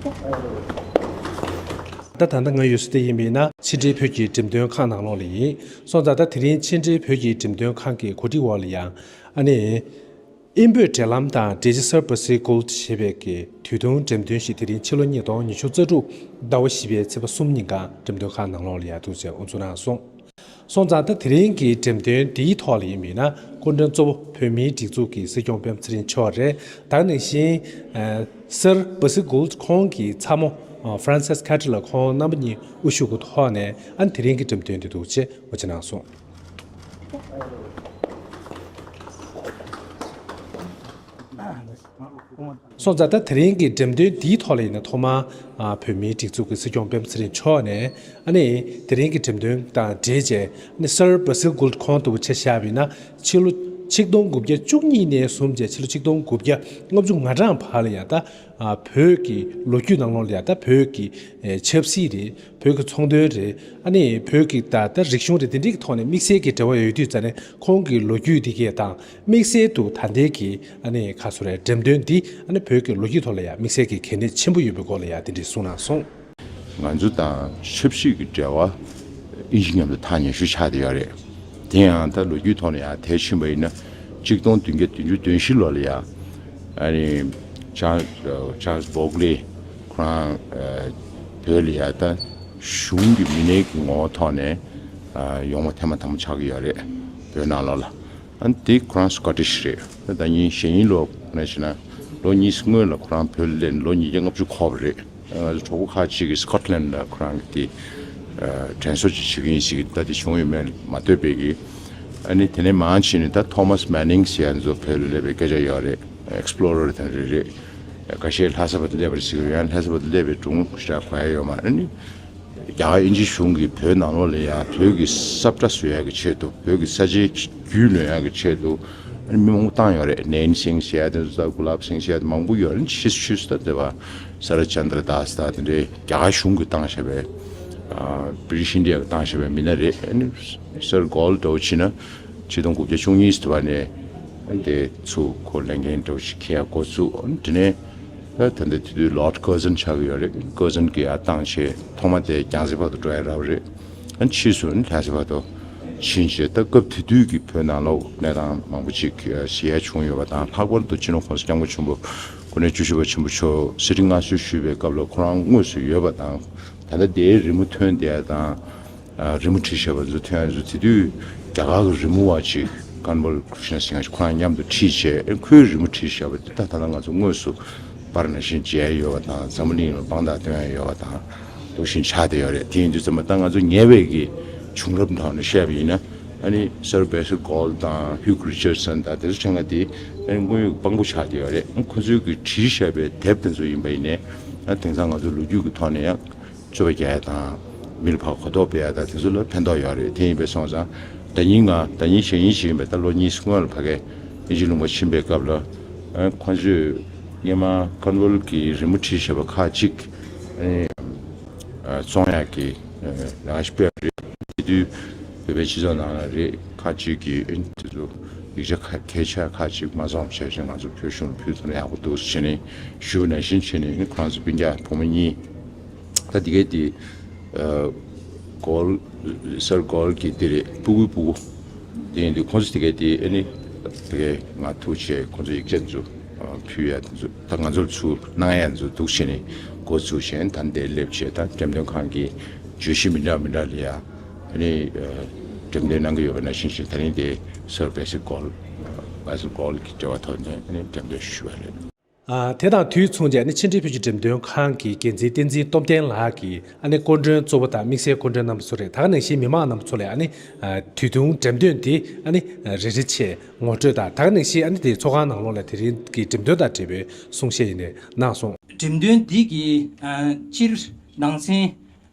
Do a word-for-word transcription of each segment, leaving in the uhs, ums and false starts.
ད་ད་ལྟ་ང་ཡོད་ས་དེ་ཡིན་པས་ན་ཕྱི་འབྲེལ་བོད་ཀྱི་འགྲེམས་སྟོན་ཁང་ནང་ལོགས་ལ་ཡིན། སོང་ཙང་ད་དེ་རིང་ཕྱི་འབྲེལ་བོད་ཀྱི་འགྲེམས་སྟོན་ཁང་གི་གོ་སྒྲིག་འོག་ལ་ཡང་ཨ་ནི། དབྱིན་བོད་འབྲེལ་ལམ་དང་འབྲེལ་ཆ་སར་བྷ་སིལ་གྷོལ་ཌི་ཞེས་པའི་གི་དུས་ཐུང་འགྲེམས་སྟོན་ཞིག་དེ་རིང་ཕྱི་ལོ་ཉིས་སྟོང་ཉི་ཤུ་རྩ་དྲུག་ཟླ་བ་བཞི་པའི་ཚེས་པ་གསུམ་ཉིན་ཀ་འགྲེམས་སྟོན་ཁང་ནང་ལོགས་ལ་ཡར་འདུག་ཅེས་དབུ་འཛུགས་གནང་སོང་། སོང་ཙང་ད་དེ་རིང་གི་འགྲེམས་སྟོན་འདིའི་ཐོག་ལ་ཡིན་པས་ན་སྐུ་མགྲོན་གཙོ་བོ་བོད་མིའི་སྒྲིག་འཛུགས་ཀྱི་སྲིད་སྐྱོང་སྤེན་པ་ཚེ་རིང་མཆོག་རེད། ད་ག་ནང་བཞིན་སར་བྷ་སིལ་གྷོལ་ཌི་ཁོང་གི་ཚ་མོ་ཧྥ་རན་སིས་ཁ་ཏྲི་ལ་ཁོང་རྣམ་པ་གཉིས་དབུ་བཞུགས་ཀྱི་ཐོག་ནས་ཨ་ནི་དེ་རིང་གི་འགྲེམས་སྟོན་འདི་འདུག་ཅེས་དབུ་འབྱེད་གནང་སོང་། སོང་ཙང་ད་དེ་རིང་གི་འགྲེམས་སྟོན་འདིའི་ཐོག་ལ་ཡིན་ན་ཐོག་མར་ཨ་བོད་མིའི་སྒྲིག་འཛུགས་ཀྱི་སྲིད་སྐྱོང་སྤེན་པ་ཚེ་རིང་མཆོག་ནས་ཨ་ནི་དེ་རིང་གི་འགྲེམས་སྟོན་དང་འབྲེལ་བྱས་ཨ་ནི་སར་བྷ་སིལ་གྷོལ་ཌི་ཁོང་ལྟ་བུ་ཆ་བཞག་པ་ཡིན་ན་ཕྱི་ལོ་ཆིག་སྟོང་དགུ་བརྒྱ་བཅུ་གཉིས་ནས་བཟུང་བྱས་ཕྱི་ལོ་ཆིག་སྟོང་དགུ་བརྒྱ་ལྔ་བཅུ་ང་གྲངས་བར་ལ་ཡང་ད་ཨ་བོད་ཀྱི་ལོ་རྒྱུས་ནང་ལོགས་ལ་ཡང་ད་བོད་ཀྱི་ཨེ་ཆབ་སྲིད་རེད། བོད་ཀྱི་ཚོང་དོན་རེད། ཨ་ནི་བོད་ཀྱི་ད་ལྟ་རིག་གཞུང་རེད། དེ་འདྲའི་གི་ཐོག་ནས་དམིགས་བསལ་གྱི་འབྲེལ་བ་ཡོད་དུས་ཙང་ནས་ཁོང་གི་ལོ་རྒྱུས་འདི་གས་དང་དམིགས་བསལ་དུ་ད་ལྟའི་གི་ཨ་ནི་ཁ་སོ་རེད་འགྲེམས་སྟོན་འདི་ཨ་ནི་བོད་ཀྱི་ལོ་རྒྱུས་ཐོག་ལ་ཡང་དམིགས་བསལ་གྱི་གལ་གནད་ཆེན་པོ་ཡོད་པའི་སྐོར་ལ་ཡང་དེ་འདྲའི་གསུངས་གནང་སོང་། ང་ཚོ་དང་ཆབ་སྲིད་ཀྱི་འབྲེལ་བ་དབྱིན་ཇི་མཉམ་དུ་ཐག་ཉེ་ཤོས་ཆགས་བསྡད་ཡོད་རེད། དེ་ཡང་ད་ལོ་རྒྱུས་ཐོག་ནས་ཡང་དེ་ཕྱིན་པ་ཡིན་ན་ཆིག་སྟོང་བདུན་བརྒྱ་བདུན་ཅུ་དོན་བཞི་ལོ་ལ་ཡང་ཨ་ནི་ཅཱལ་ཅཱལ་སི་བོག་ལེ་ཁོ་རང་ཨ་བོད་ལ་ཡ་ད་གཞུང་གི་མི་སྣའི་གི་ངོ་བོ་ཐོག་ནས་ཨ་ཡོང་བ་ཐེངས་མ་དང་པོ་ཆགས་ཀྱི་ཡོད་རེད། བོད་ནང་ལོགས་ལ། ཨ་ནི་དེ་ཁོ་རང་སི་ཀོ་ཊིཤ་རེད། ད་ལྟ་ཉིན་གཞེས་ནིང་ལོ་ནས་བྱས་ན་ལོ་གཉིས་སྔོན་ལ་ཁོ་རང་བོད་ལ་སླེབས་ནས་ལོ་ཉིས་བརྒྱ་ལྔ་བཅུ་འཁོར་བ་རེད། ང་ཚོ་གྲོགས་པོ་ཁག་ཅིག་གིས་སི་ཀོ་ཊི་ལན་ལ་ཁོ་རང་གི་དེ་དྲན་གསོ་ཅིག་བྱེད་ཀྱི་ཡིན་ཟེར་གྱི། ད་དེ་བྱུང་ཡོད་མེད་མ་ལྟོས་པའི་གི། ཨ་ནི་དེ་ནས་མར་ཕྱིན་ནས་ད་ཐོ་མཱས་མེ་ནིང་ཟེར་ཡ་ཚོ་བོད་ལ་སླེབས་པའི་སྐད་ཆ་ཡོད་རེད། ཨེག་སི་པི་ལོ་རར་དང་རེད་རེད། ཁ་ཤས་ལྷ་ས་བར་དུ་སླེབས་པ་རེད་ཟེར་གྱི་ཡོད། ཡང་ལྷ་ས་བར་དུ་སླེབས་པའི་སྒྲུང་ཞིག་གོ་ཡ་ཡོད་མ་རེད། ཨ་ནི་རྒྱ་གར་དབྱིན་ཇི་གཞུང་གིས་བོད་ནང་ལོགས་ལ་ཡང་བོད་ཀྱི་ས་བཀྲ་བཟོ་ཡ་གི་ཆེད་དུ། བོད་ཀྱི་ས་ཆའི་རྒྱུས་ལོན་ཡ་གི་ཆེད་དུ། ཨ་ནི་མི་མང་པོ་བཏང་ཡོད་རེད། ནེན་སིང་ཟེར་ཡ་དེ་ཚོ་དང་གུ་ལབ་སིང་ཟེར་ཡ་དེ་མང་པོ་ཡོད་རེད། ཕྱིས་སུ་ཕྱིས་སུ་ད་དེ་བ་ས་ར་ཅན་དྲ་དཱས་ད་དེ་འདྲའི་རྒྱ་གར་གཞུང་གིས་བཏང་བཞག་པའི་ཨ་བི་རི་ཊིཤ་ཨིན་ཌི་ཡ་གིས་བཏང་བཞག་པའི་མི་སྣ་རེད། ཨ་ནི་སར་གྷོལ་འདྲ་བོ་བྱས་ན་ཆིག་སྟོང་དགུ་བརྒྱ་བཅུ་གཉིས་དེ་བ་ནས་ཨ་ནི་དེ་ཚུར་ཁོ་ལས་འགན་འདྲ་བོ་ཞིག་འཁྱེར་ཡ་འགོ་བཙུགས། ཨ་ནི་དེ་ནས་ད་ད་ལྟ་དེ་དུས་ལོར་ཌི་ཀར་ཟན་ཆགས་ཀྱི་ཡོད་རེད། ཀར་ཟན་གྱིས་ཡར་བཏང་བྱས་ཐོག་མ་དེ་རྒྱལ་ས་བར་དུ་འགྲོ་ཡ་རག་པ་རེད། ཨ་ནི་ཕྱིས་སུ་ཨ་ནི་ལྷ་ས་བར་དུ་ཕྱིན་བྱས། ད་སྐབས་དེ་དུས་ཀྱི་བོད་ནང་ལོགས་གནས་སྟངས་མང་པོ་ཅིག་གཞི་བྱས་བྱུང་ཡོད་པ་དང་། ལྷག་པར་དུ་སྤྱི་ནོར་༸གོང་ས་༸སྐྱབས་མགོན་ཆེན་པོ་སྐུ་ཕྲེང་བཅུ་བཞི་པ་ཆེན་པོ་མཆོག་གསེར་ཁྲི་མངའ་གསོལ་ཞུས་པའི་སྐབས་ལ་ཁོ་རང་དངོས་སུ་ཡོད་པ་དང་། ད་ལྟ་དེའི་རི་མོ་ཐོན་བསྡད་ཡ་དང་། ཨ་རི་མོ་བྲིས་བཞག་པ་ཚོ་ཐོན་ཡ་ཚོ། དེ་དུས་རྒྱ་གར་གྱི་རི་མོ་བ་ཅིག་ཀར་ནི་ཝལ་ཀྲི་ཤི་ན་སིང་ཧ་ཁོ་རང་མཉམ་དུ་ཁྲིད་བྱས། ཁོའི་རི་མོ་བྲིས་བཞག་པ་དེ་ད་ད་ལྟ་ང་ཚོ་དངོས་སུ་པར་ནང་བཞིན་མཇལ་ཡོད་པ་དང་། འཛམ་བུ་གླིང་ལ་དཔང་རྟགས་སྟོན་ཡ་ཡོད་པ་དང་འདུག་བཞིན་ཆགས་བསྡད་ཡོད་རེད། དེ་ཡིན་དུས་ཙམ་པ་ད་ང་ཚོ་ཉེ་བའི་གི་བྱུང་རབས་ཐོག་ནས་བཤད་པ་ཡིན་ན། ཨ་ནི་སར་བྷེ་སིལ་གྷོལ་དང་ཧིའུ་རི་ཅར་སན་དང་དེ་ཚོ་ཚང་མ་དེ་ཨ་ནི་དངོས་ཡོད་དཔང་པོ་ཆགས་བསྡད་ཡོད་རེད། ཁོ་ཚོའི་གི་བྲིས་བཞག་པའི་དེབ་དེ་ཚོ་ཡིན་པ་ཡིན་ནའི། ཨ་དེང་སང་ང་ཚོ་ལོ་རྒྱུས་ཀྱི་ཐོག་ནས་ཡང་རྩོད་པ་རྒྱག་ཡ་དང་། མི་ལ་ཕར་གོ་རྟོགས་སྤེལ་ཡ་དང་དེ་ཚོ་ལ་ཕན་ཐོགས་ཡོད་རེད། དེ་ཡིན་པས་སོང་ཙང་ཟླ་ཉིན་ང་ཟླ་ཉིན་གཞེས་ཉིན་ཞིག་ཡིན་པས། ད་ལོ་གཉིས་སྔོན་ལ་ཕ་གིར་དབྱིན་ཇི་ལུང་པ་ཕྱིན་པའི་སྐབས་ལ། ཨ་ཁོང་ཚོས་སྔོན་མ་ཀར་ནི་ཝལ་གྱི་རི་མོ་བྲིས་བཞག་པ་ཁག་ཅིག་ཨ་ནི་ཨ་བཙོང་ཡག་གི་ཨ་ལས་ཀ་ཞིག་སྤེལ་བ་རེད། དེ་དུས་བོད་པའི་སྤྱི་ཚོགས་ནང་ལ་རེད། ཁག་ཅིག་གིས་ཨ་ནི་དེ་ཚོ་ཡིག་ཆ་ཁ་གལ་ཆེ་ཁག་ཅིག་མ་བཙོང་བྱས་ཤིང་ང་ཚོ་བོད་གཞུང་ལ་ཕུལ་ཐུབ་ན་ཡག་པོ་འདུག་ཟེར་ནས་ཞུ་བ་ནང་བཞིན་བྱས་ནས། ཨ་ནི་ཁོ་རང་ཚོ་སྤུན་ཀྱག་བུ་མོ་གཉིས། ད་དེ་གའི་དེ་ཨ་གྷོལ་སར་གྷོལ་གྱི་དེ་རེད། སྤུ་གུའི་སྤུ་གུ་དེ་ཡིན་དུས་ཁོང་ཚོ་དེ་གའི་དེ་ཨ་ནི་དེ་གའི་ང་ཐུག་བྱས་ཁོང་ཚོ་ཡིག་ཆ་ཚོ་ཨ་ཕུལ་ཡ་དེ་ཚོ། ད་ང་ཚོར་ཚུར་གནང་ཡ་ཚོ་འདུག་བྱས་ནས་འགོ་ཚུགས་བྱས། ད་འདིར་སླེབས་བྱས་ད་འགྲེམས་སྟོན་ཁང་གི་བརྗོད་གཞི་མི་འདྲ་མི་འདྲ་ལ་ཡ་ཨ་ནི་ཨ་འགྲེམས་སྟོན་གནང་གི་ཡོད་པ་ནང་བཞིན་བྱས། ད་རིང་དེ་སར་བྷེ་སིལ་གྷོལ་བྷེ་སིལ་གྷོལ་གྱི་འབྲེལ་བ་ཐོག་ནས་ཨ་ནི་འགྲེམས་སྟོན་ཞུས་པ་རེད། ཨ་དེ་དང་དུས་མཚུངས་ཀྱི་ཨ་ནི་ཕྱི་འབྲེལ་བོད་ཀྱི་འགྲེམས་སྟོན་ཁང་གི་འགན་འཛིན་བསྟན་འཛིན་སྟོབས་ལྡན་ལགས་ཀྱིས་ཨ་ནི་སྐུ་མགྲོན་གཙོ་བོ་དང་དམིགས་བསལ་སྐུ་མགྲོན་རྣམ་པ་ཚོ་རེད། ད་ག་ནང་བཞིན་མི་མང་རྣམ་པ་ཚོ་ལ་ཨ་ནི་ཨ་དུས་ཐུང་འགྲེམས་སྟོན་འདི་ཨ་ནི་ཨ་རེ་རེ་བྱས་ངོ་སྤྲོད་དང་། ད་ག་ནང་བཞིན་ཨ་ནི་དེ་ཚོགས་ཁང་ནང་ལོགས་ལ་དེ་རིང་གི་འགྲེམས་སྟོན་དང་འབྲེལ་བའི་གསུང་བཤད་ཡིན་ནས་གནང་སོང་། འགྲེམས་སྟོན་འདི་གི་ཨ་སྤྱིར་ནང་ཚན་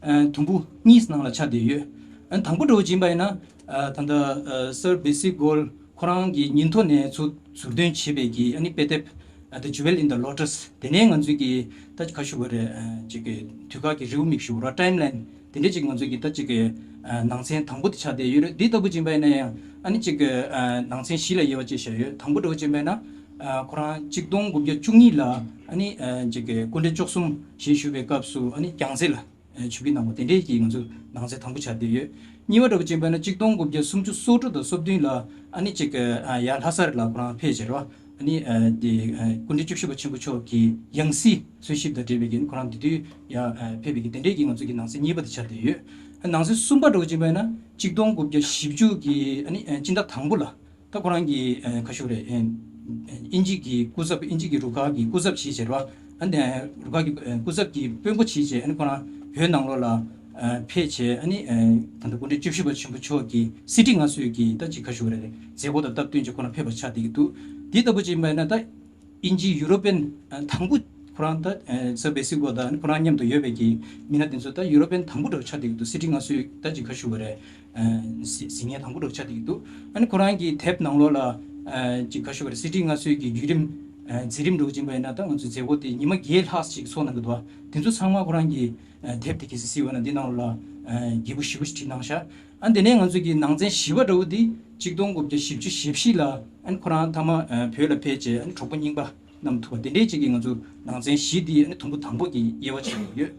ཨ་དུམ་བུ་གཉིས་ནང་ལ་ཆགས་བསྡད་ཡོད། ཨ་དང་པོ་འདྲ་བོ་ཅིག་ཡིན་པ་ཡིན་ན། ཨ་ད་ལྟ་ཨ་སར་བྷེ་སིལ་གྷོལ་ཁོ་རང་གི་ཉིན་ཐོ་ནས་ཚུར་ཟུར་འདོན་བྱས་པའི་གི་ཨ་ནི་དཔེ་དེབ། ཨ་The Jewel in the Lotus། དེ་ནས་ང་ཚོས་ཀྱི་ད་ཅིག་ག་ཞུ་བ་རེད། ཨ་ཅིག་གི་དུས་བཀག་གི་རེའུ་མིག་ཞུ་བ་ར། ཊའིམ་ལའིན་དེ་འདྲ་ཅིག་ང་ཚོས་ཀྱི་ད་ཅིག་གི་ཨ་ནང་ཚན་དང་པོ་དེ་ཆགས་བསྡད་ཡོད་རེད། འདི་ལྟ་བུ་ཅིག་ཡིན་པ་ཡིན་ན་ཡང་ཨ་ནི་ཅིག་གི་ཨ་ནང་ཚན་བཞི་ལ་དབྱེ་བ་ཕྱེ་བཞག་ཡོད། དང་པོ་འདྲ་བོ་ཅིག་ཡིན་པ་ཡིན་ན། ཨ་ཁོ་རང་གཅིག་སྟོང་དགུ་བརྒྱ་བཅུ་གཉིས་ལ་ཨ་ནི་ཨ་ཅིག་གི་སྐུ་ཕྲེང་བཅུ་གསུམ་ཞལ་བཞུགས་པའི་སྐབས་སུ་ཨ་ནི་རྒྱལ་སྲས་ལ་ཨ་ཆིབས་བསྒྱུར་གནང་བ་དེ་འདྲའི་གི་ང་ཚོ་ནང་གསེས་དང་པོ་ཆགས་བསྡད་ཡོད། གཉིས་པ་འདྲ་བོ་ཅིག་ཡིན་པ་ན་གཅིག་སྟོང་དགུ་བརྒྱ་སུམ་ཅུ་སོ་དྲུག་དང་སོ་བདུན་ལ་ཨ་ནི་ཅིག་གི་ཨ་ཡར་ལྷ་ས་རུ་ལ་ཁོ་རང་ཕེབས་བྱས་རེད་བ། ཨ་ནི་ཨ་དེ་ཨ་སྐུ་ཕྲེང་བཅུ་བཞི་པ་ཆེན་པོ་མཆོག་གི་ཡང་སྲིད་གསོལ་ཞིབ་དང་འབྲེལ་བའི་གི་ཁོ་རང་དེ་དུས་ཡར་ཨ་ཕེབས་པའི་གི་དེ་འདྲའི་གི་ང་ཚོ་གི་ནང་གསེས་གཉིས་པ་དེ་ཆགས་བསྡད་ཡོད། ཨ་ནང་གསེས་གསུམ་པ་འདྲ་བོ་ཅིག་ཡིན་པ་ན་གཅིག་སྟོང་དགུ་བརྒྱ་བཞི་བཅུ་གི་ཨ་ནི་ཨ་སྤྱི་ཟླ་དང་པོ་ལ། ད་ཁོ་རང་གི་ཨ་ག་ཞུ་རེད། ཨ་དབྱིན་ཇི་གི་སྐུ་ཚབ། དབྱིན་ཇི་གི་རུ་ཁག་གི་སྐུ་ཚབ་བྱས་བྱས་རེད་བ། ཨ་ནི་རུ་ཁག་གི་ཨ་སྐུ་ཚབ་ཀྱི་དཔོན་པོ་བྱས་བྱས། ཨ་ནི་ཁོ་རང་བོད་ནང་ལོགས་ལ་ཨ་ཕེབས་བྱས། ཨ་ནི་ཨ་ད་ལྟ་སྐུ་ཕྲེང་བཅུ་བཞི་པ་ཆེན་པོ་མཆོག་གི་གསེར་ཁྲི་མངའ་གསོལ་གྱི་ད་ཅིག་ག་ཞུ་རེད། མཛད་སྒོ་དང་སྟབས་བསྟུན་བྱས་ཁོ་རང་ཕེབས་པ་ཆགས་བསྡད་ཀྱི་འདུག་དེ་ལྟ་བུ་ཅིག་ཡིན་པ་ན་ད་དབྱིན་ཇི་ཡུ་རོ་པན་ཨ་དང་པོ་ཁོ་རང་ད་ཨ་སར་བེ་སི་ལི་ཀོ་དང་ཁོ་རང་མཉམ་དུ་ཡོད་པའི་གི་མི་སྣ་དེ་ཚོ་ད་ཡུ་རོ་པན་དང་པོ་འདྲ་བོ་ཆགས་བསྡད་ཀྱི་འདུག་གསེར་ཁྲི་མངའ་གསོལ་ད་ཅིག་ག་ཞུ་བ་རེད། ཨ་གཟི་གཟིགས་མཁན་དང་པོ་འདྲ་བོ་ཆགས་བསྡད་ཀྱི་འདུག་ཨ་ནི་ཁོ་རང་གི་དེབ་ནང་ལོགས་ལ་ཨ་ཅིག་ག་ཞུ་བ་རེད། གསེར་ཁྲི་མངའ་གསོལ་གྱི་བརྒྱུད་རིམ་ཨ་མཛད་རིམ་འདྲ་བོ་ཅིག་ཡིན་པ་ཡིན་ན་ད་ང་ཚོའི་མཛད་སྒོ་དེ་ཉི་མ་བརྒྱད་ལྷག་ཅིག་ཚོགས་གནང་གི་འདུག་ཨ་དེ་ཚོ་ཚང་མ་ཁོ་རང་གི་ཨ་དེབ་དེ་གལ་སྲིད་གཟིགས་པ་ན་འདི་ནང་ལོགས་ལ་ཨ་རྒྱས་པོ་ཞེ་པོ་ཅིག་བྲིས་གནང་ཤག་ཨ་དེ་ནས་ང་ཚོ་གི་ནང་ཚན་བཞི་པ་འདྲ་བོ་དེ་གཅིག་སྟོང་དགུ་བརྒྱ་བཞི་བཅུ་ཞེ་བཞི་ལ་ཨ་ནི་ཁོ་རང་མཐའ་མ་ཨ་བོད་ལ་ཕེབས་བྱས་ཨ་ནི་གྲོགས་པོ་རྙིང་པ་རྣམས་ཐུག་པ་དེ་འདྲའི་ཅིག་གི་ང་ཚོ་ནང་ཚན་བཞི་དེ་ཨ་ནི་དུམ་བུ་དང་པོ་གི་དབྱེ་བ་ཕྱེ་ཡོད།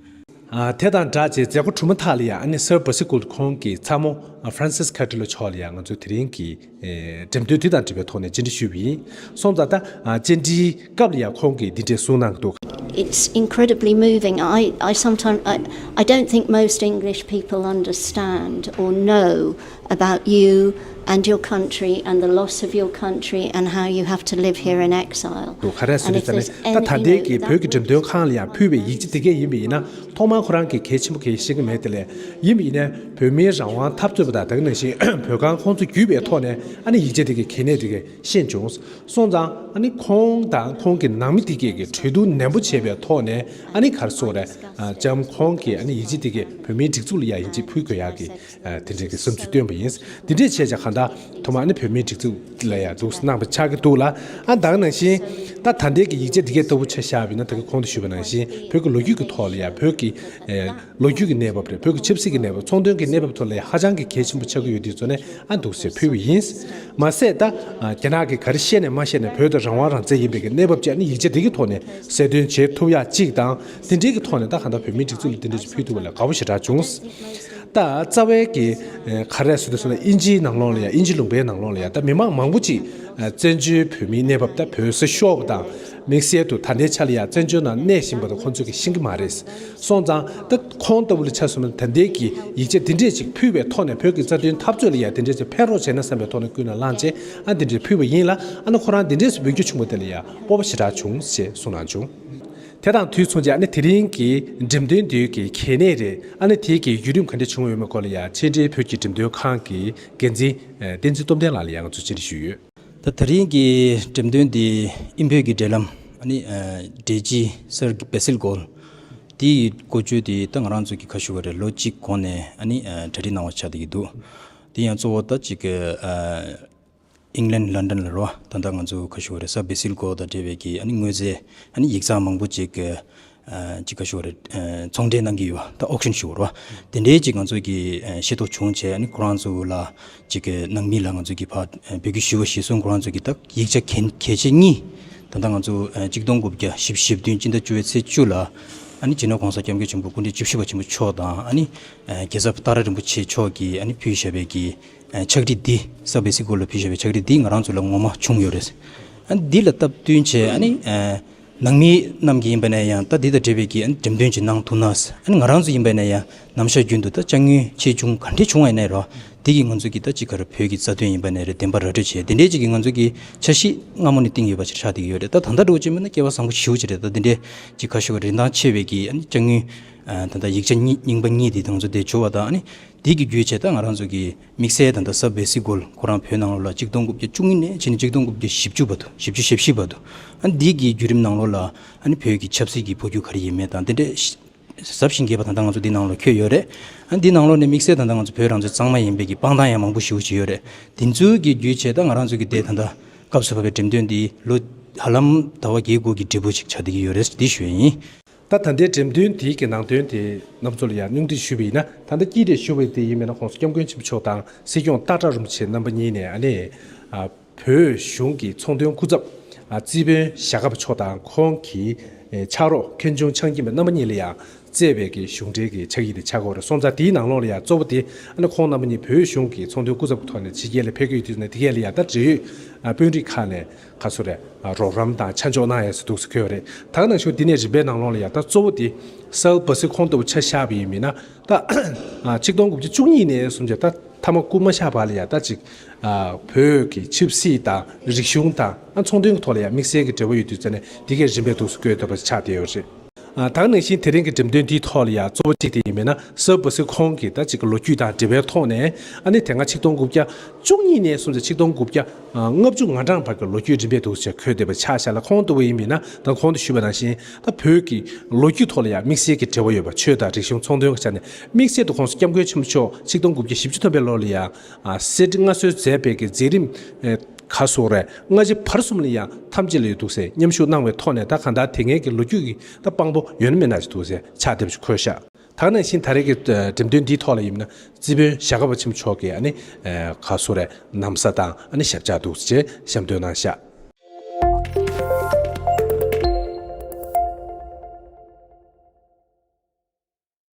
ཨ་དེ་དང་སྦྲགས་བྱས་མཛད་སྒོ་གྲུབ་མ་ཐག་ལ་ཡ་ཨ་ནི་སར་བྷ་སི་ཀུལ་ཁོང་གི་ཚ་མོ་ཨ་ཧྥ་རན་སིས་ཁ་ཏྲི་ལོ་མཆོག་ལ་ཡ་ང་ཚོ་དེ་རིང་གི་ཨེ་འགྲེམས་སྟོན་དེ་དང་འབྲེལ་བའི་ཐོག་ནས་བཅར་འདྲི་ཞུས་པ་ཡིན། སོང་ཙང་ད་ཨ་བཅར་འདྲིའི་སྐབས་ལ་ཡ་ཁོང་གིས་འདི་འདྲས་གསུངས་གནང་གི་འདུག It's incredibly moving. I, I sometimes, I, I don't think most English people understand or know about you and your country and the loss of your country and how you have to live here in exile. དུ་ག་རེ་ཟེར་ན་ད་ད་ལྟའི་གི་བོད་ཀྱི་འགྲེམས་སྟོན་ཁང་ལ་ཡང་ཕུལ་བའི་ཡིག་ཆ་དེ་གས་ཡིན་པ་ཡིན་ན་ཐོག་མར་ཁོ་རང་གིས་གལ་ཆེན་པོ་གལ་ཤེས་ཀྱི་མེད་དེ་ལས་ཡིན་པ་ཡིན་ན་བོད་མིའི་རང་དབང་འཐབ་རྩོད་པ་དང་དེ་ག་ནང་བཞིན་བོད་ཁང་ཁོང་ཚོ་བརྒྱུད་པའི་ཐོག་ནས་ཨ་ནི་ཡིག་ཆ་དེ་གའི་གལ་གནད་དེ་གས་ཤེས་བྱུང་། སོང་ཙང་ཨ་ནི་ཁོང་དང་ཁོང་གི་ནང་མི་དེ་གས་ཀྱི་གྲོས་བསྡུར་ནན་པོ་བྱས་པའི་ཐོག་ནས་ཨ་ནི་ག་རེ་ཟེར་དགོས་རེད། ལྕམ་ཁོང་གིས་ཨ་ནི་ཡིག་ཆ་དེ་གས་བོད་མིའི་སྒྲིག་འཛུགས་ལ་ཡ་ཡིན་གཅིག་ཕུལ་དགོས་ཡག་གི་དེ་འདྲའི་གི་བསམ་ཚུལ་བཏོན་པ་ཡིན། དེ་འདྲས་བྱས་ཙང་གང་ལྟར་ཐོག་མར་ཨ་ནི་བོད་མིའི་སྒྲིག་འཛུགས་ལ་ཡ་འདུག་གནང་བ་ཆགས་ཀྱི་འདུག་ལ། ཨ་ད་ག་ནང་བཞིན་ད་ད་ལྟའི་གི་ཡིག་ཆ་དེ་གས་ལྟ་བུ་ཆ་བཞག་པ་ཡིན་ན་ད་གི་གོང་དུ་ཞུས་པ་ནང་བཞིན་བོད་ཀྱི་ལོ་རྒྱུས་ཀྱི་ཐོག་ལ་ཡ་བོད་ཀྱི་ལོ་རྒྱུས་ཀྱི་གནས་བབ་རེད། བོད་ཀྱི་ཆབ་སྲིད་ཀྱི་གནས་བབ། ཚོང་དོན་གྱི་གནས་བབ་ཐོག་ལ་ཡ་ཧ་ཅང་གི་གལ་ཆེན་པོ་ཆགས་ཀྱི་ཡོད་དུས་ཚོ་ནས་ཨ་འདུག་ཟེར་ཕུལ་བ་ཡིན། མ་ཟད་ད་རྒྱ་ནག་གིས་ག་རེ་བཤད་ནས་མ་བཤད་ནས་བོད་དུ་རང་དབང་རང་བཙན་ཡིན་པའི་གི་གནས་བབ་ཅིག་ཨ་ནི་ཡིག་ཆ་དེ་གི་ཐོག་ནས་གསལ་སྟོན་བྱེད་ཐུབ་ཡག་གཅིག་དང་། དེ་འདྲའི་གི་ཐོག་ནས་ད་གང་ལྟར་བོད་མིའི་སྒྲིག་འཛུགས་ལ་དེ་འདྲ་ཅིག་ཕུལ་ཐུབ་པ་ལ་དགའ་པོ་ཞེ་དྲག་བྱུང་། ད་རྩ་བའི་གི་ག་རེ་ཟེར་དུས་ཟེར་ན་དབྱིན་ཇིའི་ནང་ལོགས་ལ་ཡ་དབྱིན་ཇི་ལུང་པའི་ནང་ལོགས་ལ་ཡ་ད་མི་མང་མང་པོ་ཅིག་བཙན་བྱོལ་བོད་མིའི་གནས་བབ་ད་བོད་ཟེར་ཤོག་པ་དང་དམིགས་བསལ་དུ་ད་ལྟའི་ཆ་ལ་ཡ་བཙན་བྱོལ་ནང་གནས་བཞིན་པ་དང་ཁོང་ཚོས་གི་ཤེས་ཀྱི་མ་རེད། སོང་ཙང་ད་ཁོང་ལྟ་བུ་ལ་ཆ་བཞག་ན་ད་ལྟའི་གི་ཡིག་ཆ་འདི་འདྲས་ཅིག་ཕུལ་བའི་ཐོག་ནས་བོད་ཀྱི་རྩ་དོན་འཐབ་རྩོད་ལ་ཡ་དེ་འདྲས་ཅིག་ཕན་རོགས་བྱས་ན་བསམ་པའི་ཐོག་ནས་ཀུན་ནས་བླངས་བྱས་ཨ་འདི་འདྲས་ཕུལ་བ་ཡིན་ལ། ཨ་ནི་ཁོ་རང་འདི་འདྲས་སུ་འབོད་སྐྱོད་བྱུང་བ་དེ་ལ་ཡ་སྤོབས་པ་ཞེ་དྲག་བྱུང་ཞེས་གསུངས་གནང་བྱུང་། དེ་དང་དུས་མཚུངས་ཀྱི་ཨ་ནི་དེ་རིང་གི་འགྲེམས་སྟོན་འདིའི་གི་གལ་གནད་རེད། ཨ་ནི་དེའི་གི་བརྒྱུད་རིམ་ག་འདྲས་བྱུང་ཡོད་མེད་སྐོར་ལ་ཡ་ཕྱི་འབྲེལ་བོད་ཀྱི་འགྲེམས་སྟོན་ཁང་གི་འགན་འཛིན་བསྟན་འཛིན་སྟོབས་ལྡན་ལགས་ལ་ཡ་ང་ཚོས་བཅར་འདྲི་ཞུས་ཡོད། ད་དེ་རིང་གི་འགྲེམས་སྟོན་འདི་དབྱིན་བོད་ཀྱི་འབྲེལ་ལམ་ཨ་ནི་འབྲེལ་སྤྱི་སར་བེ་སིལ་གྷོལ་དེའི་འགོ་བརྗོད་དེ་ད་ང་རང་ཚོ་གི་ཁ་ཞུ་བ་རེད། ལོ་གཅིག་གོང་ནས་ཨ་ནི་གྲ་སྒྲིག་གནང་བ་ཆགས་བསྡད་ཀྱི་འདུག་དེ་ཡང་གཙོ་བོ་ད་ཅིག་གི་ཨིང་ལན་ལན་ཌན་ལ་རོ། ད་ལྟ་ང་ཚོ་ཁ་ཞུ་བ་རེད། སར་བེ་སིལ་གྷོལ་དང་འབྲེལ་བའི་གི་ཨ་ནི་དངོས་རྫས་ཨ་ནི་ཡིག་ཚང་མང་པོ་ཅིག་གི་ཅིག་ཁ་ཞུ་བ་རེད། ཚོང་འབྲེལ་གནང་གི་ཡོད་པ་ད་ཨོག་ཤན་ཞུ་བ་རེད་པ། དེ་འདྲའི་ཅིག་ང་ཚོ་གི་ཤེས་རྟོགས་བྱུང་བྱས་ཨ་ནི་ཁོ་རང་ཚོ་ལ་ཅིག་གི་ནང་མི་ལ་ང་ཚོ་གི་ཕར་འབོད་སྐུལ་ཞུ་བ་གཞིར་བཟུང་ཁོ་རང་ཚོ་གི་ད་ཡིག་ཆ་གལ་གལ་ཆེ་གཉིས། ད་ལྟ་ང་ཚོ་གཅིག་སྟོང་དགུ་བརྒྱ་བཞི་བཅུ་ཞེ་བདུན་སྤྱི་ཟླ་བཅུ་པའི་ཚེས་བཅུ་ལ་ཨ་ནི་སྤྱི་ནོར་གོང་ས་སྐྱབས་མགོན་ཆེན་པོ་སྐུ་ཕྲེང་བཅུ་བཞི་པ་ཆེན་པོ་མཆོག་དང་ཨ་ནི་རྒྱལ་ཚབ་ཏཱ་ར་རིན་པོ་ཆེ་མཆོག་གིས་ཨ་ནི་ཕུལ་བཞག་པའི་གི་ཕྱག་བྲིས་འདི་སར་བེ་སིལ་གྷོལ་ལ་ཕུལ་བཞག་པའི་ཕྱག་བྲིས་འདི་ང་རང་ཚོ་ལ་ངོ་མ་བྱུང་ཡོད་རེད། ཨ་འདི་ལ་སྟབས་བསྟུན་བྱས་ཨ་ནི་ནང་མི་རྣམས་ཀྱིས་ཡིན་པ་ན་ཡང་ད་འདི་དང་འབྲེལ་བའི་གི་ཨ་ནི་འགྲེམས་སྟོན་ཅིག་གནང་ཐུབ་ན། ཨ་ནི་ང་རང་ཚོ་ཡིན་པ་ན་ཡང་ནམ་ཞག་རྒྱུན་དུ་ད་དཔྱ་དངུལ་ཆེ་ཆུང་ག་འདྲས་བྱུང་བ་ཡིན་ན་རོ། འདི་གིས་ང་ཚོ་གི་ད་ཅིག་ག་རེ་བོད་ཀྱི་རྩ་དོན་ཡིན་པ་ན་རེད། བདེན་པ་ར་སྤྲོད་བྱས་དེ་འདྲས་ཅིག་གིས་ང་ཚོ་གི་འཆར་གཞི་སྔ་མོ་ནས་བཏིང་ཡོད་པ་ཞིག་ཆགས་བསྡད་ཀྱི་ཡོད་རེད། ད་ད་ལྟ་འདྲ་བོ་ཅིག་མིན་ན་སྐལ་བ་བཟང་པོ་ཞེ་པོ་ཅིག་རེད། ད་འདི་འདྲས་ཅིག་ཁ་ཤོ་རིན་ཐང་ཆེ་བའི་གི་ཨ་ནི་དཔྱ་དངུལ་ད་ལྟ་ཡིག་ཆ་གཉིས་རྙིང་པ་གཉིས་དེ་ང་ཚོ་དེ་འབྱོར་བ་དང་ཨ་ནི་འདི་གི་བརྒྱུད་བྱས་ད་ང་རང་ཚོ་གི་དམིགས་བསལ་ད་ལྟ་སར་བེ་སིལ་གྷོལ་ཁོ་རང་བོད་ནང་ལོགས་ལ་གཅིག་སྟོང་དགུ་བརྒྱ་བཅུ་གཉིས་ནས་བྱས་ནས་གཅིག་སྟོང་དགུ་བརྒྱ་བཞི་བཅུ་བར་དུ་བཞི་བཅུ་ཞེ་བཞི་བར་དུ་ཨ་ནི་འདི་གི་བརྒྱུད་རིམ་ནང་ལོགས་ལ་ཨ་ནི་བོད་ཀྱི་ཆབ་སྲིད་ཀྱི་འཕོ་འགྱུར་ག་རེ་ཡིན་མིན་དང་དེ་འདྲས་ཞིབ་ཞིབ་རྒྱས་པ་ད་ལྟ་ང་ཚོ་འདི་ནང་ལ་འཁོད་ཡོད་རེད། ཨ་འདི་ནང་ལོགས་ནས་དམིགས་བསལ་ད་ལྟ་ང་ཚོ་བོད་རང་བཙན་གཙང་མ་ཡིན་པའི་གི་དཔང་རྟགས་ཡང་མང་པོ་ཞེ་པོ་ཅིག་ཡོད་རེད། དེ་ཚོའི་གི་བརྒྱུད་བྱས་ད་ང་རང་ཚོ་གི་དེ་ད་ལྟ་སྐབས་སུ་བབས་པའི་འགྲེམས་སྟོན་འདི་ལོ་ཧ་ལམ་ཟླ་བ་བརྒྱད་དགུ་གི་འབྲས་བུ་ཅིག་ཆགས་བསྡད་ཀྱི་ཡོད་རེད། འདི་ཞུ་ཡ་ཡིན། ད་ད་ལྟའི་འགྲེམས་སྟོན་དེའི་གི་ནང་དོན་དེ་རྣམ་ཚོ་ལ་ཡང་སྙིང་བསྡུས་ཞུས་པ་ཡིན་ན། ད་ལྟ་དཀྱིལ་དེ་ཞུ་བའི་དེ་ཡིན་མིན་ན་༸གོང་ས་༸སྐྱབས་མགོན་ཆེན་པོ་མཆོག་དང་སྲིད་སྐྱོང་སྟག་བྲག་རིན་པོ་ཆེ་རྣམ་པ་གཉིས་ནས་ཨ་ནི་ཨ་བོད་གཞུང་གི་ཚོང་དོན་སྐུ་ཚབ་ ཨ་རྩིས་དཔོན་ཞྭ་སྒབ་མཆོག་དང་ཁོང་གི་ཨེ་ཕྱག་རོགས་མཁན་ཆུང་ཆང་ཁྱིམ་པ་རྣམ་པ་གཉིས་ལ་ཡང་བསྩལ་བའི་གི་གཞུང་འབྲེལ་གྱི་ཕྱག་ཡིག་དེ་ཆགས་ཀྱི་ཡོད་རེད། སོང་ཙང་དེའི་ནང་ལོགས་ལ་ཡང་གཙོ་བོ་དེ་ཨ་ནི་ཁོང་རྣམ་པ་གཉིས་བོད་གཞུང་གི་ཚོང་དོན་སྐུ་ཚབ་ཀྱི་ཐོག་ནས་ཕྱི་རྒྱལ་ལ་ཕེབས་ཀྱི་ཡོད་དུས་ཙ་ནས་དེ་གས་ལ་ཡང་ད་འབྲེལ་ཡོད་ཨ་དཔོན་རིགས་ཁག་ནས་ག་ཚོད་རེད་ཨ་རོགས་རམ་དང་ཆ་འཇོག་གནང་ཡས་སུ་འདུག་སེ་འཁོད་ཡོད་རེད། ད་ག་ནང་བཞིན་དེ་ནས་རིམ་པའི་ནང་ལོགས་ལ་ཡང་ད་གཙོ་བོ་དེ་གསར་པ་སི་ཁོང་ལྟ་བུ་ཆ་བཞག་པ་ཡིན་མིན་ན་ད་ཨ་ཆིག་སྟོང་དགུ་བརྒྱ་བཅུ་གཉིས་ནས་བཟུང་བྱས་ད་མཐའ་མ་སྐུ་མ་གཤེགས་བར་ལ་ཡང་ད་ཅིག་ཨ་བོད་ཀྱི་ཆབ་སྲིད་དང་རིག་གཞུང་དང་ཨ་ཚོང་དོན་གྱི་ཐོག་ལ་ཡང་དམིགས་བསལ་གྱི་འབྲེལ་བ་ཡོད་དུས་ཙ་ནས་དེ་གའི་རིམ་པས་འདུག་སེ་བཀོད་ཐུབ་པ་ཆགས་བསྡད་ཡོད་རེད། ཨ་ད་ག་ནང་བཞིན་དེ་རིང་གི་འགྲེམས་སྟོན་འདིའི་ཐོག་ལ་ཡང་གཙོ་བོ་གཅིག་དེ་ཡིན་མིན་ན་གསར་པ་སི་ཁོང་གི་ད་ཅིག་ལོ་རྒྱུས་དང་འབྲེལ་བའི་ཐོག་ནས་ཨ་ནི་དེ་སྔ་ཆིག་སྟོང་དགུ་བརྒྱ་བཅུ་གཉིས་ནས་བཟུང་སྟེ་ཆིག་སྟོང་དགུ་བརྒྱ་ལྔ་བཅུ་ང་གྲངས་བར་གྱི་ལོ་རྒྱུས་རིམ་པས་འདུག་སེ་འཁོད་བསྡད་པ་ཆ་བཞག་ལ། ཁོང་ལྟ་བུ་ཡིན་མིན་ན་ད་གོང་དུ་ཞུས་པ་ནང་བཞིན་ད་བོད་ཀྱི་ལོ་རྒྱུས་ཐོག་ལ་ཡང་དམིགས་བསལ་གྱི་འབྲེལ་བ་ཡོད་པ། ཆོས་དང་རིག་གཞུང་ཚོང་དོན་གྱི་ཆ་ནས་དམིགས་བསལ་དུ་ཁོང་ཚོ་སྐྱབས་མགོན་ཆེན་པོ་མཆོག་ཆིག་སྟོང་དགུ་བརྒྱ་བཞི་བཅུ་ཐམ་པའི་ལོ་ལ་ཡང་ཨ་གསེར་ཁྲི་མངའ་གསོལ་མཛད་པའི་གི་མཛད་རིམ་ཨེ་ག་སོགས་རེད། སྔ་ཕྱི་བར་གསུམ་ལ་ཡང་ཐམས་ཅད་ལ་ཡོད་འདུག་སེ་མཉམ་ཞུགས་གནང་བའི་ཐོག་ནས་ད་གང་ལྟར་དེ་སྔའི་གི་ལོ་རྒྱུས་ཀྱི་ད་དཔང་པོ་ཡོད་ན་མེད་ན་ཞིག་འདུག་སེ་ཆགས་བསྡད་པ་ཞིག་འཁོད་ཤག་ད་ག་ནང་བཞིན་ད་རེས་ཀྱི་ཨ་འགྲེམས་སྟོན་འདིའི་ཐོག་ལ་ཡིན་ན་རྩིས་དཔོན་ཞྭ་སྒབ་པ་ཆེན་པོ་མཆོག་གིས་ཨ་ནི་ཨེ་ག་སོགས་རེད་ན་བཟའ་དང་ཨ་ནི་ཞབས་བཅགས་འདུག་སེ་བྱས་ཞབས་འདོན་གནང་ཤག